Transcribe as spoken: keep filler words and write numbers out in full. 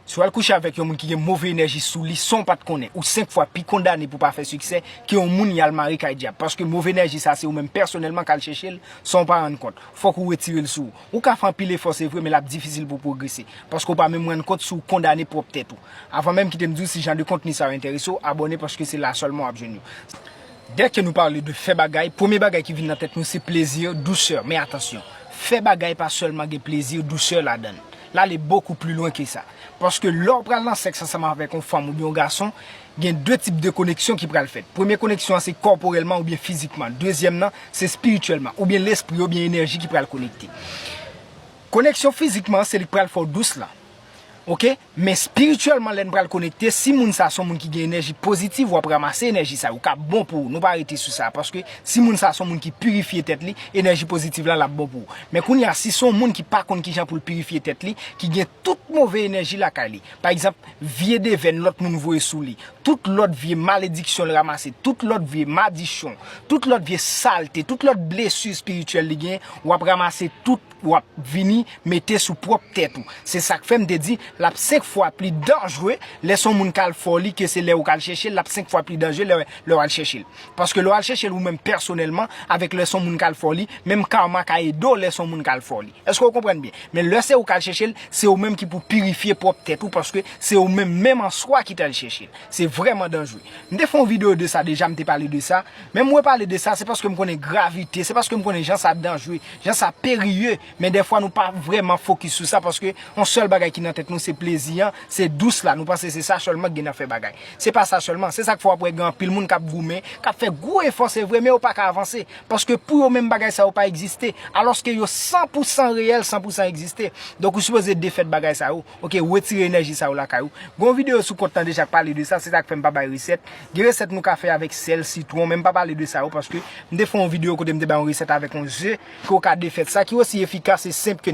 Si w al kouche avèk yon moun ki gen move enèji sou li san w pa t konnen, ou senk fwa pi kondane pou pa fè siksè ke yon moun y al mare kay dyab. Paske move enèji sa se ou menm pèsonèlman k al chèche l san w pa rann kont. Fòk ou retire l sou ou. Ou ka fè anpil efò se vre, men l ap difisil pou w pwogrese. Paske w pa menm rann kont si w kondane pwòp tèt ou. Avan menm kite m di w si jan de kontni sa yo enterese w, abòne paske se la sèlman w ap jwenn yo. Dès que nous parlons de fè bagay, premye bagay ki vin nan tèt nou se plezi, dousè. Men atansyon, fè bagay pa sèlman gen plezi, dousè ladan l. L ale bokou pli lwen ke sa. Paske lè w pral nan sèks ansanm avèk yon fanm oubyen yon gason, gen de tip de koneksyon ki pral fèt. Premye koneksyon an se kòporèlman oubyen fizikman. Dezyèm nan, se espirityèlman, oubyen lespri oubyen enèji ki pral konekte. Koneksyon fizikman an se li k pral fè w dous la. Oke? Men espirityèlman, lè n pral konekte, si moun sa se yon moun ki gen enèji pozitiv, w ap ranmase enèji sa yo k ap bon pou ou. Nou pa rete sou sa, paske si moun sa se yon moun ki pirifye tèt li, enèji pozitiv la l ap bon pou ou. Men kounye a, si se yon moun ki pa konn kijan pou l pirifye tèt li, ki gen tout move enèji lakay li, pa egzanp, vye devèn lòt moun voye sou li, tout lòt vye malediksyon l ranmase, tout lòt vye madichon, tout lòt vye salte, tout lòt blesi espirityèl li gen, w ap ranmase tout, w ap vini mete sou pwòp tèt ou. Se sa k fè m te di, l ap senk fwa pli danjre lè se yon moun k al fè w li ke se lè ou k al chèche l, l ap senk fwa pli danjre lè, lè w al chèche l. Paske lè w al chèche l ou menm pèsonèlman, avèk lè se yon moun k al fè w li, menm karma ka ede w lè se yon moun k al fè w li. Èske w konprann byen? Men lè se ou k al chèche l, se ou menm ki pou pirifye pwòp tèt ou, paske se ou menm, menm an swa ki t al chèche l. Se vrèman danjre. M te fè yon videyo de sa deja, m te pale de sa. Men m repale de sa, se paske m konnen gravite, se paske m konnen jan sa danjre, jan sa periye. Men dèfwa nou pa vrèman fokis sou sa, paske yon sèl bagay ki nan tèt nou se plezi an, se dous la. Nou panse se sa sèlman ki gen nan fè bagay. Se pa sa sèlman. Se sa k fè w ap wè gen anpil moun k ap goumen, k ap fè gwo efò, se vre, men yo pa ka avanse. Paske pou yo menm bagay sa yo pa egziste. Alòske yo san pou san reyèl, san pou san egziste. Donk ou sipoze defèt bagay sa yo. Oke, retire enèji sa yo lakay ou. Gen yon videyo sou kont lan deja k pale de sa, se sa k fè m pa bay resèt. Gen resèt nou ka fè avèk sèl, sitwon, men m pa pale de sa yo paske m te fè yon videyo kote m te bay yon resèt avèk yon ze ke w ka defèt. Sa ki osi efikas e senp ke